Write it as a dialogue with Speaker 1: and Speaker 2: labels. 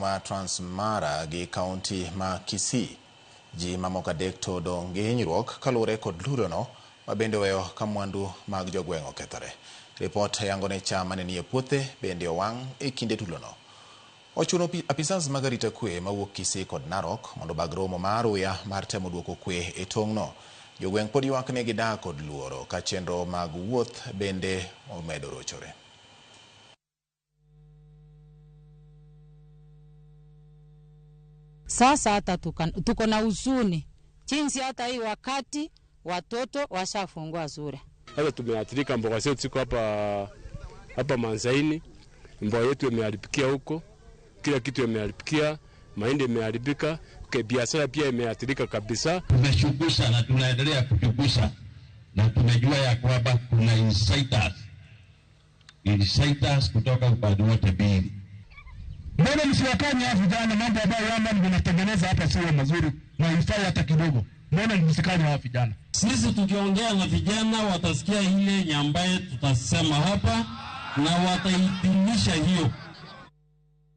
Speaker 1: Ma Transmara gi kaunti ma Kisii. Ji mamoko adek to odong' gi hinyruok kaluwore kod lurono ma bende oweyo ka mwandu mag jogweng' okethore. Ripot yango ni cham mane nie puothe bende owang' e kinde tulono. Ochuno apisas mag arita kwe mawuok Kisii kod Narok mondo obag romo ma aruya mar temo duoko kwe e tong'no. Jogweng' pod ywak ni gidak kod luoro ka chenro mag wuoth bende omedo rochore.
Speaker 2: Sasa hata tuko na huzuni jinsi hata hii wakati watoto washafungua shule.
Speaker 3: Sasa tumeathirika, mboga zetu ziko hapa Manzaini, mboga yetu imeharibikia huko, kila kitu imeharibikia, mahindi imeharibika, biashara pia imeathirika kabisa.
Speaker 4: Tumechunguza na tunaendelea kuchunguza na tumejua ya kwamba kuna inciters kutoka upande wote mbili.
Speaker 5: Mbona msiwakanye hao vijana? Mambo ambayo yama mnatengeneza hapa sio mazuri na haifai hata kidogo. Mbona msikanye hao vijana?
Speaker 6: Sisi tukiongea na vijana watasikia ile nyambaye tutasema hapa na wataitimisha hiyo.